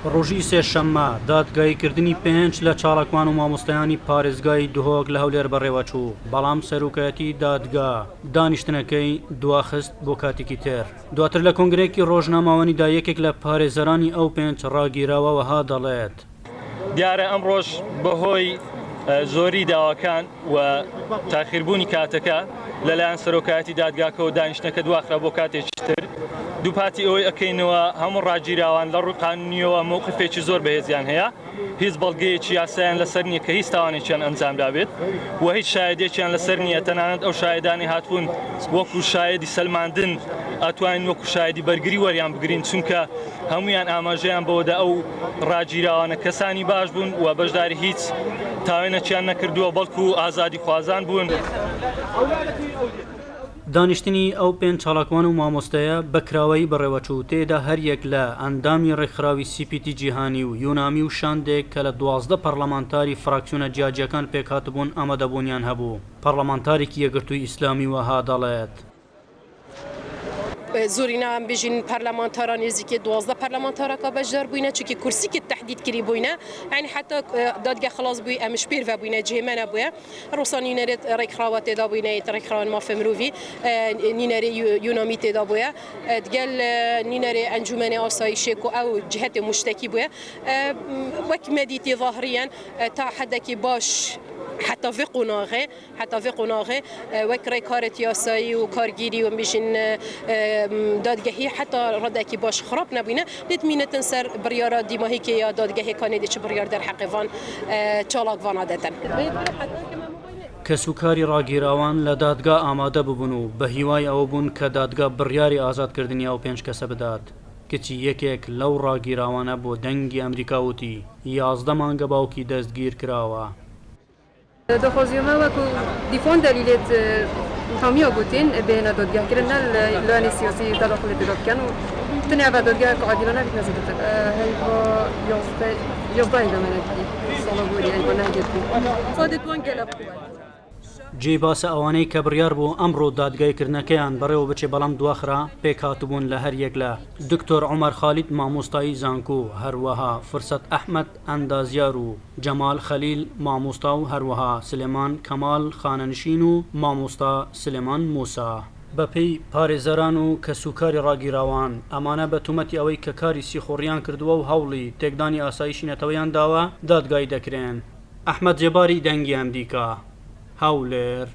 ڕۆژی سێشەممە، دادگاییکردنی پێنج لە چالاکوان و مامۆستایانی پارێزگای دهۆک لە هەولێر بەڕێوەچوو، بەڵام سەرۆکایەتی دادگا دانیشتنەکەی دواخست بۆ کاتێکی تر. دواتر لە کۆنگرەیەکی ڕۆژنامەوانیدا یەکێک لە پارێزەرانی ئەو پێنج ڕاگیراوە وەها دەڵێت. دیارە ئەمڕۆش بەهۆی زۆری داواکان و تاخیربوونی کاتەکە لەلایەن سەرۆکایەتی دادگاکەوە دانیشتنەکە دواخرا بۆ کاتێکی تر. دووپاتی ئەوەی ئەکەینەوە هەموو ڕاگیراوان لە ڕووی قانونیەوە مەوقفێکی زۆر بەهێزیان هەیە، هیچ بەڵگەیەکی یاسایان لەسەر نییە کە هیچ تاوانێکیان ئەنجامدابێت و هیچ شایەدێکیان لەسەر نییە، تەنانەت ئەو شایەدانەی هاتبوون وەکو شایەدی سەلماندن ئەتوانین وەکو شایەدی بەرگری وەریان بگرین، چونکە هەموویان ئاماژەیان بەوەدا ئەو ڕاگیراوانە کەسانی باش بوون و بەشداری هیچ تاوێنەکیان نەکردووە بەڵکو ئازادیخوازان بوون. دانیشتنی ئەو پێنج چالاکوان و مامۆستایە بە کراوەیی بەڕێوەچوو، تێیدا هەریەک لە ئەندامی ڕێکخراوی سی پی تی جیهانی و یونامی و شاندێک کە لە 12 پەڕلەمانتاری فراکسیۆنە جیاجیاکان پێکهاتبوون ئامادەبوونیان هەبوو. پەڕلەمانتارێکی یەکگرتووی ئیسلامی وەها دەڵێت. زۆرینا em bêjin parlementara nêzîkê 12 parlementaraka beşdar bûyne çunkî kursîkê tehdîd kirî bûyne yanî heta dadgeh xilas bûyî em ji pêr ve bûyne cihê me nebûye. Rosa nînerê rêkxirawa têda bûyne yê rêkxirawan mafê mirovî nînerê Yûnamî têda bûye digel nînerê encûmenê asayîşê ku ew cihetê muştekî bûye wek me dîtî zahiriyen ta hedekî baş heta vê qonaxê Heta vê qonaxê wek rêkarê yasayî û kargîrî û em bêjin dadgehî heta redekî baş xirab nebûne lê dimînetin ser biryara dîmahîkê ya dadgehê ka nêdê çi biryar derheqê van çalakvana detin. کەسوکاری ڕاگیراوان لە دادگا ئامادە ببوون و بە هیوای ئەوە بوون کە دادگا بڕیاری ئازادکردنی ئەو پێنج کەسە بدات. کچی یەکێک لەو ڕاگیراوانە بۆ دەنگی ئەمریکا وتی، 11 مانگە باوکی دەستگیرکراوە. داخوازیە me wek dîfan delîlêt hamiya gotin bêhne dadgehkirin ne li siyasî tedaxulê tê de bikin û tenê ev dadgeheke adîlane bît ne zêdetir. Heyva yazdehê de me nedîtî sala borî heyva neh girtî. Fadê wan gelek quwet. جێی باسە ئەوانەی کە بڕیار بوو ئەمڕۆ دادگایکردنەکەیان بەڕێوە بچێ بەڵام دواخرا پێکهاتبوون لە هەریەک لە، دکتۆر عومەر خالید مامۆستای زانکۆ، هەروەها فرسەت ئەحمەد ئەندازیار و جەمال خەلیل مامۆستا و هەروەها سلێمان کەمال خانەنشین و مامۆستا سلێمان موسا. بەپێی پارێزەران و کەسوکاری ڕاگیراوان، ئەمانە بە تومەتی ئەوەی کە کاری سیخوڕیان کردووە و هەوڵی تێکدانی ئاسایشی نەتەوەیان داوە، دادگایی دەکرێن. ئەحمەد زێباری دەنگی ئەمریکا، هەولێر.